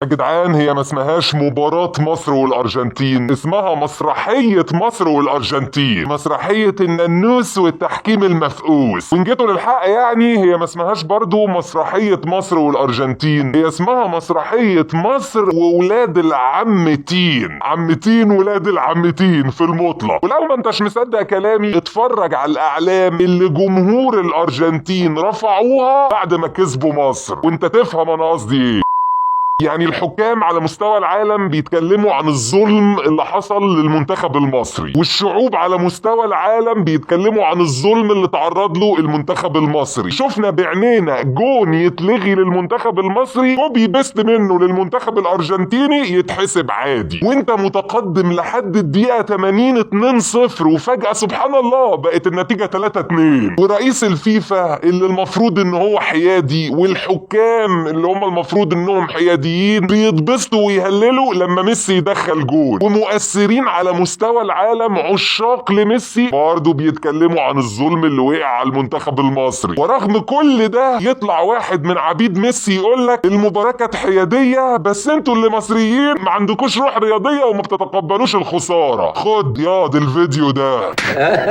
يا جدعان هي ما اسمهاش مباراة مصر والأرجنتين، اسمها مسرحية مصر والأرجنتين، مسرحية الننوس والتحكيم المفقوس. وإن جيتوا للحق يعني هي ما اسمهاش برضو مسرحية مصر والأرجنتين، هي اسمها مسرحية مصر وولاد العمتين، عمتين ولاد العمتين في المطلق. ولو ما انتش مصدق كلامي اتفرج على الأعلام اللي جمهور الأرجنتين رفعوها بعد ما كسبوا مصر وانت تفهم انا قصدي ايه. يعني الحكام على مستوى العالم بيتكلموا عن الظلم اللي حصل للمنتخب المصري، والشعوب على مستوى العالم بيتكلموا عن الظلم اللي تعرض له المنتخب المصري. شفنا بعينينا جون يتلغي للمنتخب المصري copy paste منه للمنتخب الارجنتيني يتحسب عادي، وانت متقدم لحد الدقيقة 80 2-0 وفجأة سبحان الله بقت النتيجة 3-2. ورئيس الفيفا اللي المفروض ان هو حيادي والحكام اللي هم المفروض انهم حياديين بيتبسطوا ويهللوا لما ميسي يدخل جول، ومؤثرين على مستوى العالم عشاق لميسي برضه بيتكلموا عن الظلم اللي وقع على المنتخب المصري. ورغم كل ده يطلع واحد من عبيد ميسي يقول لك المباراة كانت حيادية بس انتوا اللي مصريين ما عندكوش روح رياضية وما بتتقبلوش الخسارة. خد ياض الفيديو ده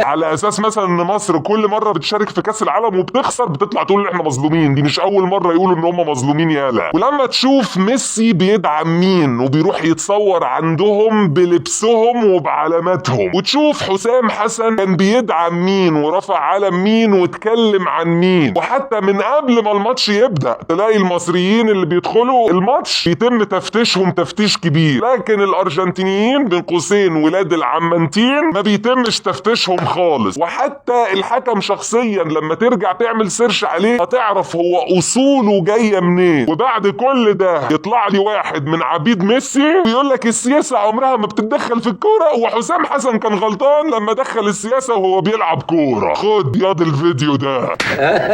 على اساس مثلا ان مصر كل مرة بتشارك في كاس العالم وبتخسر بتطلع تقول احنا مظلومين، دي مش اول مرة يقولوا ان هم مظلومين. يالا. ولما تشوف ميسي بيدعم مين وبيروح يتصور عندهم بلبسهم وبعلاماتهم، وتشوف حسام حسن كان بيدعم مين ورفع علم مين واتكلم عن مين، وحتى من قبل ما الماتش يبدأ تلاقي المصريين اللي بيدخلوا الماتش بيتم تفتيشهم تفتيش كبير، لكن الارجنتينيين بين قوسين ولاد العمانتين ما بيتمش تفتيشهم خالص. وحتى الحكم شخصيا لما ترجع تعمل search عليه هتعرف هو اصوله جاية منين. وبعد كل ده يطلع لي واحد من عبيد ميسي ويقول لك السياسة عمرها ما بتتدخل في الكورة، وحسام حسن كان غلطان لما دخل السياسة وهو بيلعب كورة. خد ياض الفيديو ده.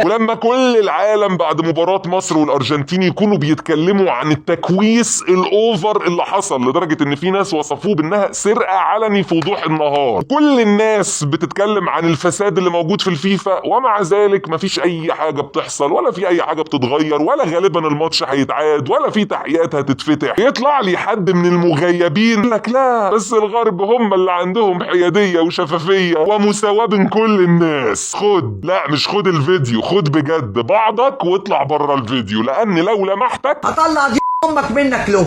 ولما كل العالم بعد مباراة مصر والارجنتين يكونوا بيتكلموا عن التكويس ال over اللي حصل لدرجة ان في ناس وصفوه بانها سرقه علني في وضوح النهار، كل الناس بتتكلم عن الفساد اللي موجود في الفيفا، ومع ذلك مفيش اي حاجة بتحصل ولا في اي حاجة بتتغير، ولا غالبا الماتش هيتعاد ولا في تحقيقات هتتفتح. يطلع لي حد من المغيبين لك لا بس الغرب هم اللي عندهم حيادية وشفافيه ومساواة بين كل الناس. خد، لا مش خد الفيديو، خد بجد بعضك واطلع بره الفيديو، لان لو لمحتك هطلع دي امك منك له.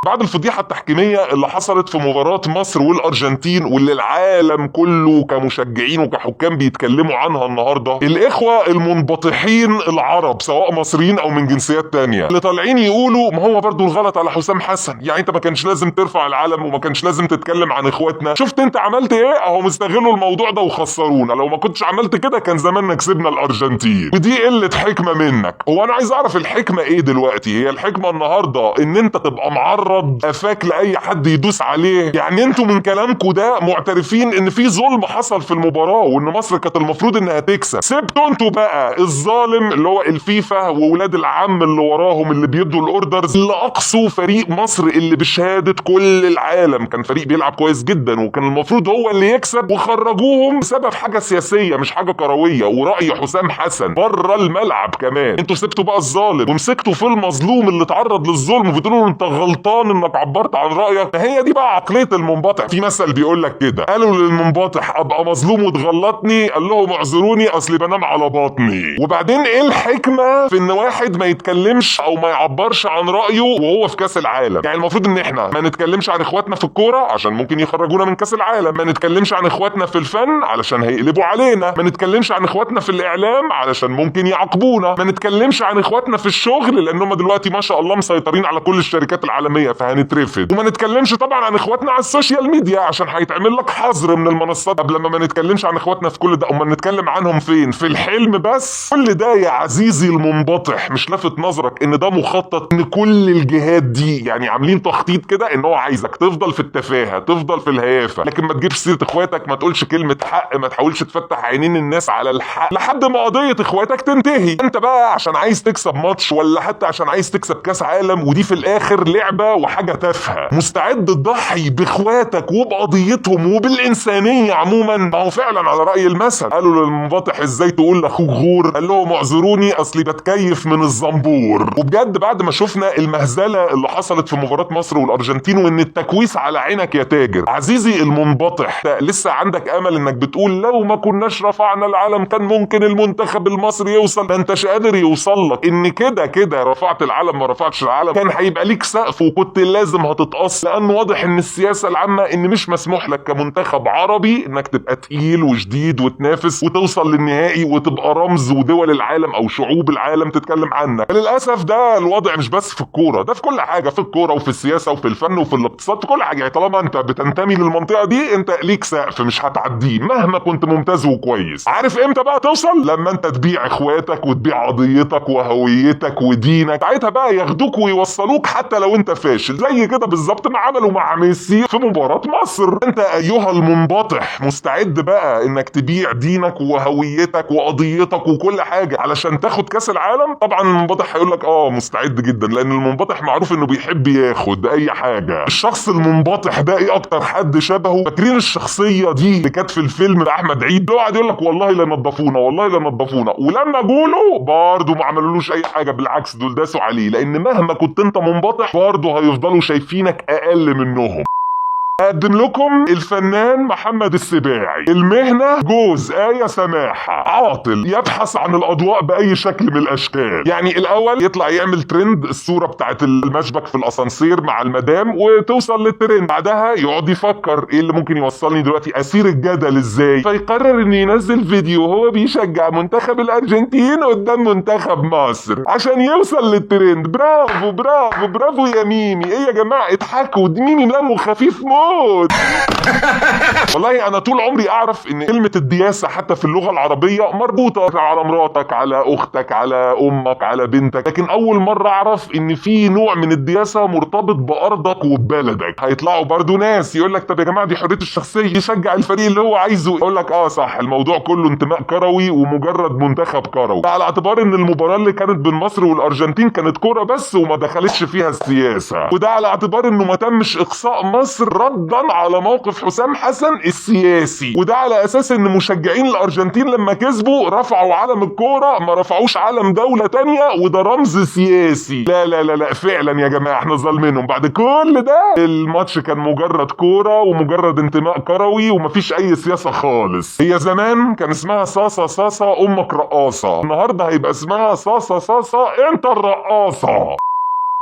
بعد الفضيحة التحكيمية اللي حصلت في مباراة مصر والأرجنتين واللي العالم كله كمشجعين وكحكام بيتكلموا عنها النهاردة، الإخوة المنبطحين العرب سواء مصريين أو من جنسيات تانية اللي طالعين يقولوا ما هو برضو الغلط على حسام حسن، يعني أنت ما كانش لازم ترفع العلم وما كانش لازم تتكلم عن إخواتنا، شفت أنت عملت إيه؟ أهو مستغلوا الموضوع ده وخسرونا، لو ما كنتش عملت كده كان زماننا كسبنا الأرجنتين. ودي قلة حكمة منك. هو أنا عايز أعرف الحكمة إيه دلوقتي؟ هي الحكمة النهاردة إن أنت تبقى معرض قفاك لاي حد يدوس عليه؟ يعني انتوا من كلامكم ده معترفين ان في ظلم حصل في المباراة وان مصر كانت المفروض انها تكسب. سبتوا انتوا بقى الظالم اللي هو الفيفا وولاد العم اللي وراهم اللي بيدوا ال orders، اللي اقصوا فريق مصر اللي بشهادة كل العالم كان فريق بيلعب كويس جدا وكان المفروض هو اللي يكسب، وخرجوهم بسبب حاجة سياسية مش حاجة كروية وراي حسام حسن بره الملعب كمان. انتوا سبتوا بقى الظالم ومسكتوا في المظلوم اللي اتعرض للظلم وبتقولوا له انت غلطان انك عبرت عن رايك. هي دي بقى عقلية المنبطح. في مثل بيقول لك كده، قالوا للمنبطح ابقى مظلوم وتغلطني، قال لهم اعذروني اصلي بنام على بطني. وبعدين ايه الحكمة في ان واحد ما يتكلمش او ما يعبرش عن رايه وهو في كاس العالم؟ يعني المفروض ان احنا ما نتكلمش عن اخواتنا في الكورة عشان ممكن يخرجونا من كاس العالم، ما نتكلمش عن اخواتنا في الفن علشان هيقلبوا علينا، ما نتكلمش عن اخواتنا في الاعلام علشان ممكن يعاقبونا، ما نتكلمش عن اخواتنا في الشغل لان هم دلوقتي ما شاء الله مسيطرين على كل الشركات العالمية فهنترفد، وما نتكلمش طبعا عن اخواتنا على ال social media عشان هيتعمل لك حظر من المنصات. قبل ما نتكلمش عن اخواتنا في كل ده، امال نتكلم عنهم فين؟ في الحلم بس؟ كل ده يا عزيزي المنبطح مش لافت نظرك ان ده مخطط، ان كل الجهات دي يعني عاملين تخطيط كده ان هو عايزك تفضل في التفاهة، تفضل في الهيافه، لكن ما تجيبش سيره اخواتك، ما تقولش كلمة حق، ما تحاولش تفتح عينين الناس على الحق لحد ما قضية اخواتك تنتهي. انت بقى عشان عايز تكسب ماتش ولا حتى عشان عايز تكسب كاس عالم، ودي في الاخر لعبه وحاجه تافهة، مستعد تضحي باخواتك وبقضيتهم وبالانسانيه عموما. ما هو فعلا على راي المثل، قالوا للمنبطح ازاي تقول لاخوك غور، قال لهم اعذروني اصلي بتكيف من الزنبور. وبجد بعد ما شفنا المهزلة اللي حصلت في مباراة مصر والارجنتين وان التكويس على عينك يا تاجر، عزيزي المنبطح لسه عندك امل انك بتقول لو ما كناش رفعنا العلم كان ممكن المنتخب المصري يوصل؟ ده انتش قادر يوصل لك ان كده كده رفعت العلم ما رفعتش العلم كان هيبقى ليك سقف وكنت لازم هتتقص، لان واضح ان السياسة العامة ان مش مسموح لك كمنتخب عربي انك تبقى تقيل وشديد وتنافس وتوصل للنهائي وتبقى رمز ودول العالم او شعوب العالم تتكلم عنك. للاسف ده الوضع مش بس في الكورة، ده في كل حاجة، في الكورة وفي السياسة وفي الفن وفي الاقتصاد، في كل حاجة. يعني طالما انت بتنتمي للمنطقة دي انت ليك سقف مش هتعديه مهما كنت ممتاز وكويس. عارف امتى بقى توصل؟ لما انت تبيع اخواتك وتبيع قضيتك وهويتك ودينك، ساعتها بقى ياخدوك ويوصلوك حتى لو انت فاشل، زي كده بالظبط ما عملوا مع ميسي في مباراة مصر. انت ايها المنبطح مستعد بقى انك تبيع دينك وهويتك وقضيتك وكل حاجة علشان تاخد كاس العالم؟ طبعا المنبطح هيقول لك اه مستعد جدا، لان المنبطح معروف انه بيحب ياخد اي حاجة. الشخص المنبطح ده ايه اكتر حد شبهه؟ فاكرين الشخصية دي اللي كانت في الفيلم احمد عيد، اللي هو قعد يقول لك والله لا نضفونا والله لا نضفونا، ولما جولة برضه ما عملولوش اي حاجة، بالعكس دول داسوا عليه، لان مهما كنت انت منبطح برضه هيفضلوا شايفينك اقل منهم. اقدم لكم الفنان محمد السباعي، المهنة جوز آية سماحة، عاطل يبحث عن الأضواء بأي شكل من الأشكال. يعني الأول يطلع يعمل ترند الصورة بتاعت المشبك في الأسانسير مع المدام وتوصل للترند، بعدها يقعد يفكر إيه اللي ممكن يوصلني دلوقتي، أثير الجدل إزاي، فيقرر إنه ينزل فيديو وهو بيشجع منتخب الأرجنتين قدام منتخب مصر عشان يوصل للترند. برافو برافو برافو يا ميمي. إيه يا جماعة اضحكوا، ميمي دمه خفيف موت. والله انا طول عمري اعرف ان كلمة الدياسه حتى في اللغة العربية مربوطة على مراتك، على اختك، على امك، على بنتك، لكن اول مرة اعرف ان في نوع من الدياسه مرتبط بارضك وببلدك. هيطلعوا برضو ناس يقول لك طب يا جماعة دي حرية الشخصية، يشجع الفريق اللي هو عايزه، يقول لك اه صح الموضوع كله انتماء كروي ومجرد منتخب كروي، على اعتبار ان المباراة اللي كانت بين مصر والارجنتين كانت كورة بس وما دخلتش فيها السياسة، وده على اعتبار انه ما تمش اقصاء مصر ردا على موقف حسام حسن السياسي، وده على اساس ان مشجعين الارجنتين لما كسبوا رفعوا علم الكورة ما رفعوش علم دولة تانية، وده رمز سياسي. لا لا لا لا فعلا يا جماعة احنا ظالمينهم. بعد كل ده الماتش كان مجرد كورة ومجرد انتماء كروي ومفيش اي سياسة خالص. هي زمان كان اسمها صاصه صاصه امك رقاصه، النهارده هيبقى اسمها صاصه صاصه انت الرقاصه.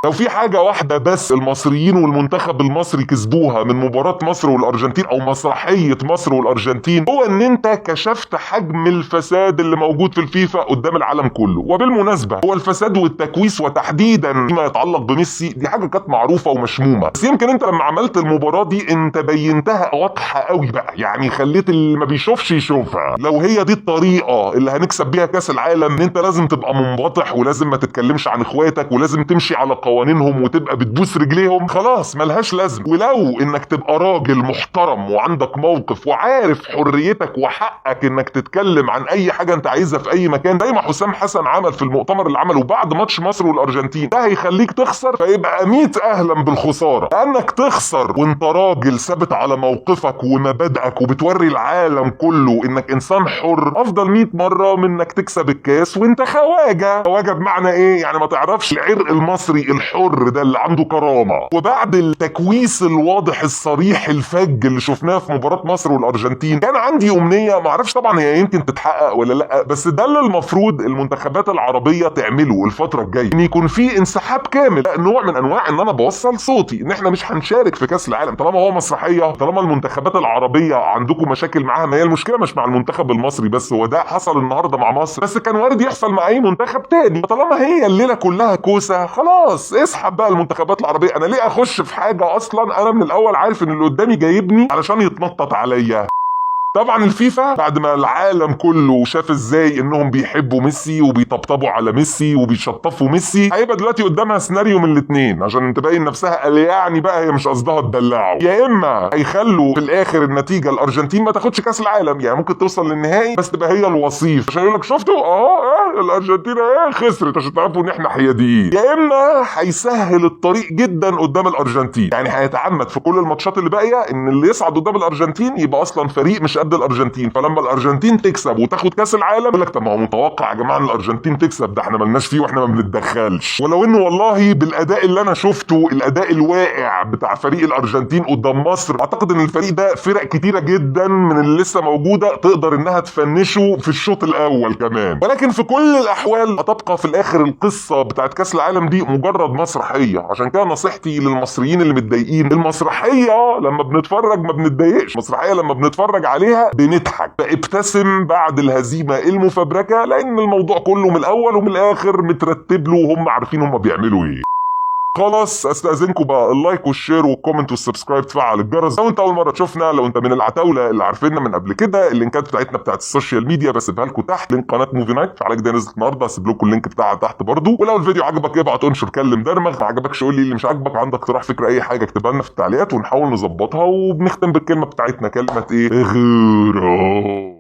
لو في حاجة واحدة بس المصريين والمنتخب المصري كسبوها من مباراة مصر والأرجنتين أو مسرحية مصر والأرجنتين، هو إن أنت كشفت حجم الفساد اللي موجود في الفيفا قدام العالم كله. وبالمناسبة هو الفساد والتكويس وتحديدا فيما يتعلق بميسي دي حاجة كانت معروفة ومشمومة، بس يمكن أنت لما عملت المباراة دي أنت بينتها واضحة قوي بقى، يعني خليت اللي ما بيشوفش يشوفها. لو هي دي الطريقة اللي هنكسب بيها كأس العالم، إن أنت لازم تبقى منبطح ولازم ما تتكلمش عن إخواتك ولازم تمشي على قوانينهم وتبقى بتبوس رجليهم، خلاص ملهاش لازمه. ولو انك تبقى راجل محترم وعندك موقف وعارف حريتك وحقك انك تتكلم عن اي حاجة انت عايزها في اي مكان، زي ما حسام حسن عمل في المؤتمر اللي عمله بعد ماتش مصر والارجنتين، ده هيخليك تخسر، فيبقى 100 اهلا بالخساره، لانك تخسر وانت راجل ثابت على موقفك ومبادئك وبتوري العالم كله انك انسان حر، افضل 100 مرة من انك تكسب الكاس وانت خواجه. خواجه بمعنى ايه؟ يعني ما تعرفش العرق المصري الحر ده اللي عنده كرامة. وبعد التكويس الواضح الصريح الفج اللي شفناه في مباراة مصر والارجنتين، كان عندي امنية ما اعرفش طبعا هي يمكن تتحقق ولا لا، بس ده اللي المفروض المنتخبات العربية تعمله الفترة الجاية، ان يكون في انسحاب كامل، نوع من انواع ان انا بوصل صوتي ان احنا مش هنشارك في كاس العالم طالما هو مسرحية، طالما المنتخبات العربية عندكم مشاكل معاها. ما هي المشكلة مش مع المنتخب المصري بس، هو ده حصل النهارده مع مصر بس كان وارد يحصل مع اي منتخب تاني. طالما هي الليلة كلها كوسة خلاص اسحب بقى المنتخبات العربية. انا ليه اخش في حاجة اصلا انا من الاول عارف ان اللي قدامي جايبني علشان يتنطط عليا؟ طبعا الفيفا بعد ما العالم كله شاف ازاي انهم بيحبوا ميسي وبيطبطبوا على ميسي وبيشطفوا ميسي، هيبقى دلوقتي قدامها سيناريو من الاثنين عشان تبين نفسها قال يعني بقى هي مش قصدها تدلعه. يا اما هيخلوا في الاخر النتيجة الارجنتين ما تاخدش كاس العالم، يعني ممكن توصل للنهائي بس تبقى هي الوصيف عشان يقول لك شفتوا الارجنتين خسرت عشان تعرفوا ان احنا حياديين. يا اما هيسهل الطريق جدا قدام الارجنتين، يعني هيتعمد في كل الماتشات اللي باقية ان اللي يصعد قدام الارجنتين يبقى اصلا فريق مش قد الارجنتين، فلما الارجنتين تكسب وتاخد كاس العالم يقول لك طب ما هو متوقع يا جماعة ان الارجنتين تكسب، ده احنا مالناش فيه واحنا ما بنتدخلش. ولو انه والله بالاداء اللي انا شفته، الاداء الواقع بتاع فريق الارجنتين قدام مصر، اعتقد ان الفريق ده فرق كتيرة جدا من اللي لسه موجودة تقدر انها تفنشه في الشوط الاول كمان. ولكن في كل الاحوال هتبقى في الاخر القصة بتاعت كاس العالم دي مجرد مسرحية. عشان كده نصيحتي للمصريين اللي متضايقين، المسرحية لما بنتفرج ما بنتضايقش، المسرحية لما بنتفرج عليها بنضحك. فابتسم بعد الهزيمة المفبركه، لان الموضوع كله من الاول ومن الاخر مترتب له وهم عارفين هم بيعملوا ايه. خلاص استاذنكم بقى، ال like وال share وال comment وال subscribe، تفعل الجرس لو انت اول مرة تشوفنا. لو انت من العتاوله اللي عارفيننا من قبل كده، اللينكات بتاعتنا بتاعت ال social media بسيبها لكم تحت، link قناة Movie Night في حلقة نزلت النهارده هسيب لكم ال link بتاعها تحت برضو. ولو الفيديو عجبك ابعت انشر كلم درمغ، ما عجبكش قول لي اللي مش عاجبك، عندك اقتراح فكرة اي حاجة اكتبها لنا في التعليقات ونحاول نظبطها. وبنختم بالكلمة بتاعتنا، كلمة ايه؟ غيره.